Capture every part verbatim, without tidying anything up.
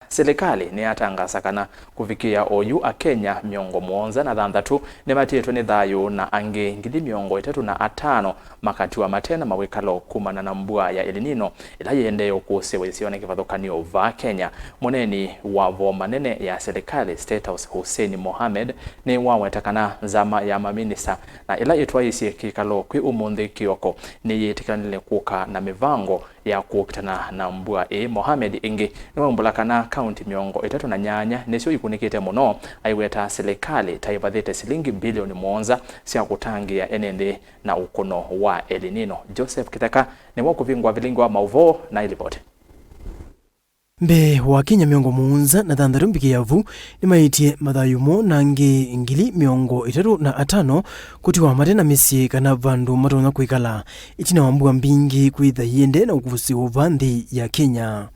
Silikalĩ nĩyatangaasa kana kũvikĩĩa oyu Akenya mĩongo mũonza na thanthatũ nĩmatiĩtwe nĩ thayũ na angĩ ngili mĩongo ĩtatũ na atano makatiwa mate na mawĩkalo kumana na mbua ya El Nino ĩla yĩendee ũkũsĩwa isionĩ kĩvathũkany'o vaa Kenya. Mũneeni wa vo manene ya silikalĩ, State House, Hussein Mohamed nĩwaweta kana nzama ya maminista na ĩla ĩtwaĩĩsye kĩkalo kwĩ ũmũnthĩ kĩoko nĩyĩtĩkĩlanile kũka na mĩvango ya kũkitana na mbua ĩĩ. Mohamed ĩngĩ nĩwaumbũla kana kaunti mĩongo ĩtatũ na nyanya nĩsyo ikunĩkĩte mũno, aiweta silikalĩ ta ĩvathĩte silingi mbilioni mũonza sya kũtangĩĩa ene nthĩ na ũkũno wa El Nino. Joseph Kĩtheka nĩwe ũkũvingũa vilingi wa maũvoo na ĩlivoti. Mbee wa Akenya mĩongo mũonza na thanthatũ mbikĩa vu nĩmaĩtye mathayũ moo na angĩ ngili mĩongo ĩtatũ na atano kũtiwa mate na mĩsyĩ kana vandũ matonya kwĩkala, ĩtina wa mbua mbingĩ kwĩtha iendee na ũkũsĩ wa vaa nthĩ ya Kenya.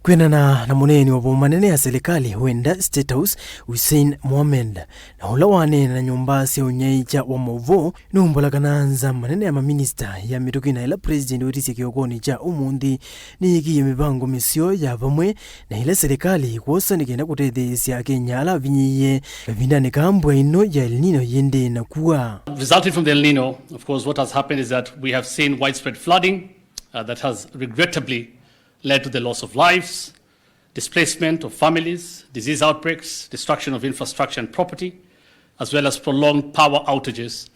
Kwĩanana na mũneeni wa vo manene ya silikalĩ wenda State House, Hussein Mohamed, na ũla waneena na nyũmba sya ũnyaĩĩkya wa maũvoo, nĩwaumbũla kana nzama nene ya maminista ya mĩtũkĩ na ĩla President wĩtĩsye kĩokonĩ kya ũmũnthĩ nĩyĩkĩie mĩvango mĩseo ya vamwe na ĩla silikalĩ ĩkwosa nĩ kenda kũtetheesya Akenya ala avinyĩĩie kavindanĩ ka mbua ĩno ya El Nino yĩendee na kua. Resulted from the El Nino, of course, what has happened is that we have seen widespread flooding, uh, that has regrettably led to the loss of lives, displacement of families, disease outbreaks, destruction of infrastructure and property, as well as prolonged power outages,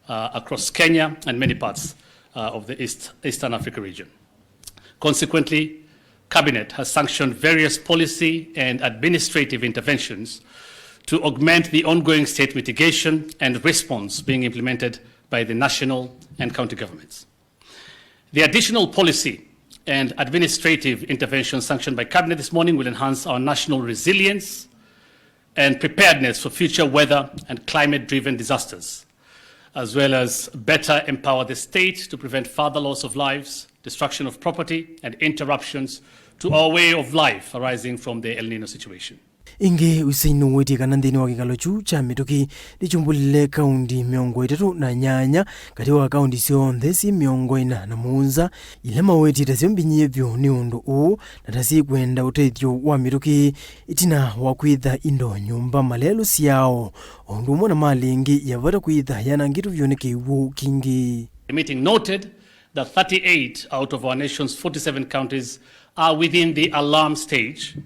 uh, across Kenya and many parts, uh, of the East, Eastern Africa region. Consequently, Cabinet has sanctioned various policy and administrative interventions to augment the ongoing state mitigation and response being implemented by the national and county governments. The additional policy and administrative interventions sanctioned by Cabinet this morning will enhance our national resilience and preparedness for future weather and climate-driven disasters, as well as better empower the state to prevent further loss of lives, destruction of property, and interruptions to our way of life arising from the El Nino situation. Ĩngĩ, Hussein nĩwĩtie kana nthĩnĩ wa kĩkalo kyu kya mĩtũkĩ nĩkyumbũlile kaunti mĩongo ĩtatũ na nyanya katĩ wa kaunti syonthe syĩ mĩongo ĩna na mũonza ila mawĩtie ta syo mbinyĩe vyũ nĩ ũndũ ũũ na ta syĩkwenda ũtethyo wa mĩtũkĩ ĩtina wa kwĩtha indo, nyũmba, malelũ syao, o ũndũ ũmwe na malĩ ĩngĩ ya vata kwĩtha yanangĩtwe vyũ nĩ kĩw'ũ kingĩ. The meeting noted that thirty-eight out of our nation's forty-seven counties are within the alarm stage,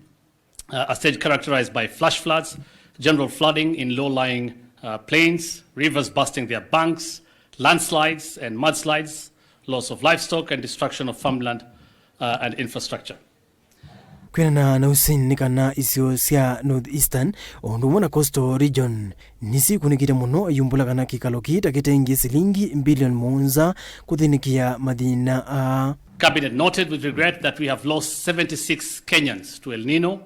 uh, a stage characterized by flash floods, general flooding in low-lying, uh, plains, rivers bursting their banks, landslides and mudslides, loss of livestock and destruction of farmland, uh, and infrastructure. Kwĩanana na Hussein nĩ kana isio sya North Eastern o ũndũ ũmwe na Coastal Region nĩsikunĩkĩte mũno, ayumbũla kana kĩkalo kĩĩ ta kĩtengie silingi mbilioni mũonza kũthĩnĩkĩa mathĩna aa. Cabinet noted with regret that we have lost seventy-six Kenyans to El Nino,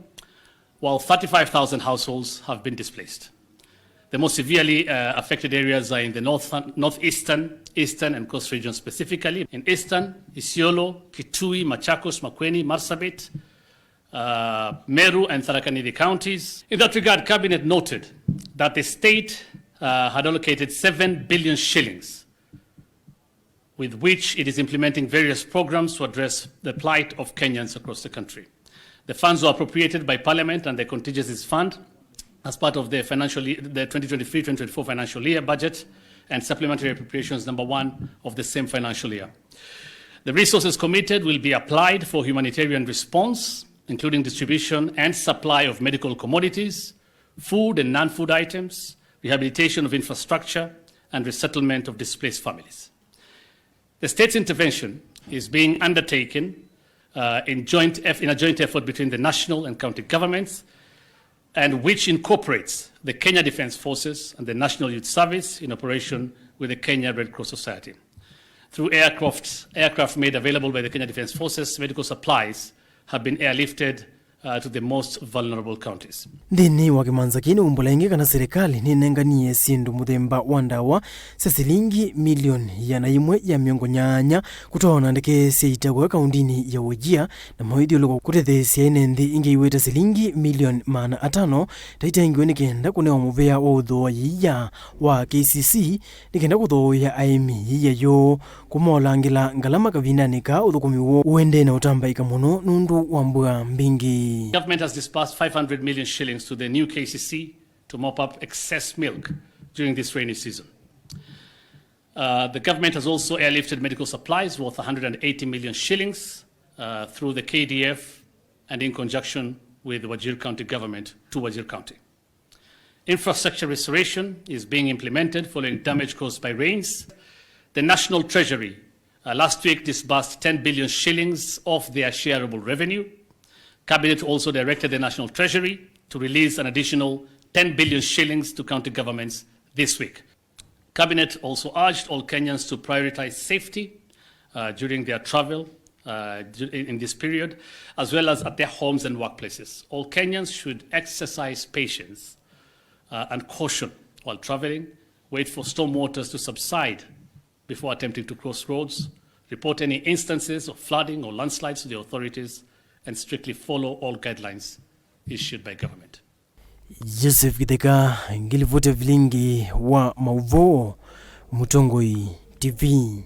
while thirty-five thousand households have been displaced. The most severely, uh, affected areas are in the north, northeastern, eastern, and coast regions specifically. In eastern, Isiolo, Kitui, Machakos, Makueni, Marsabit, uh, Meru, and Tharaka Nithi counties. In that regard, Cabinet noted that the state, uh, had allocated seven billion shillings with which it is implementing various programs to address the plight of Kenyans across the country. The funds were appropriated by Parliament and the Contingencies Fund as part of the financial ye-, the twenty twenty-three twenty twenty-four financial year budget and supplementary appropriations number one of the same financial year. The resources committed will be applied for humanitarian response, including distribution and supply of medical commodities, food and non-food items, rehabilitation of infrastructure, and resettlement of displaced families. The state's intervention is being undertaken, uh, in joint eff-, in a joint effort between the national and county governments, and which incorporates the Kenya Defence Forces and the National Youth Service in operation with the Kenya Red Cross Society. Through aircraft, aircraft made available by the Kenya Defence Forces, medical supplies have been airlifted uh, to the most vulnerable counties. Nthĩnĩ wa kĩmanza kĩĩ nĩwumbũla ĩngĩ kana silikalĩ nĩnenganie syĩndũ mũthemba wa ndawa sya silingi milioni ĩana yĩmwe ya mĩongo nyanya kũtwawa na ndeke sya ita kũya kaundinĩ ya Wajir na mawĩthyũlũko kũtetheesya ene nthĩ ingĩ iwĩte silingi milioni maana atano ta itengiwe nĩ kenda kũnewa mũvea wa ũthooa yĩia wa K C C nĩ kenda kũthooea aĩmi yĩia yoo kũmolangĩla ngalama kavindanĩ kaa ũthũkũmi woo ũendee na ũtambaĩka mũno nũndũ wa mbua mbingĩ. Government has disbursed five hundred million shillings to the new K C C to mop up excess milk during this rainy season. Uh, the government has also airlifted medical supplies worth one hundred and eighty million shillings, uh, through the K D F and in conjunction with the Wajir County government to Wajir County. Infrastructure restoration is being implemented following damage caused by rains. The National Treasury, uh, last week disbursed ten billion shillings of their shareable revenue. Cabinet also directed the National Treasury to release an additional ten billion shillings to county governments this week. Cabinet also urged all Kenyans to prioritize safety, uh, during their travel, uh, du-, in, in this period, as well as at their homes and workplaces. All Kenyans should exercise patience, uh, and caution while traveling, wait for storm waters to subside before attempting to cross roads, report any instances of flooding or landslides to the authorities, and strictly follow all guidelines issued by government. Joseph Githeka, ngilivoti ya vilingi wa mauvoo, Mũtongoi T V.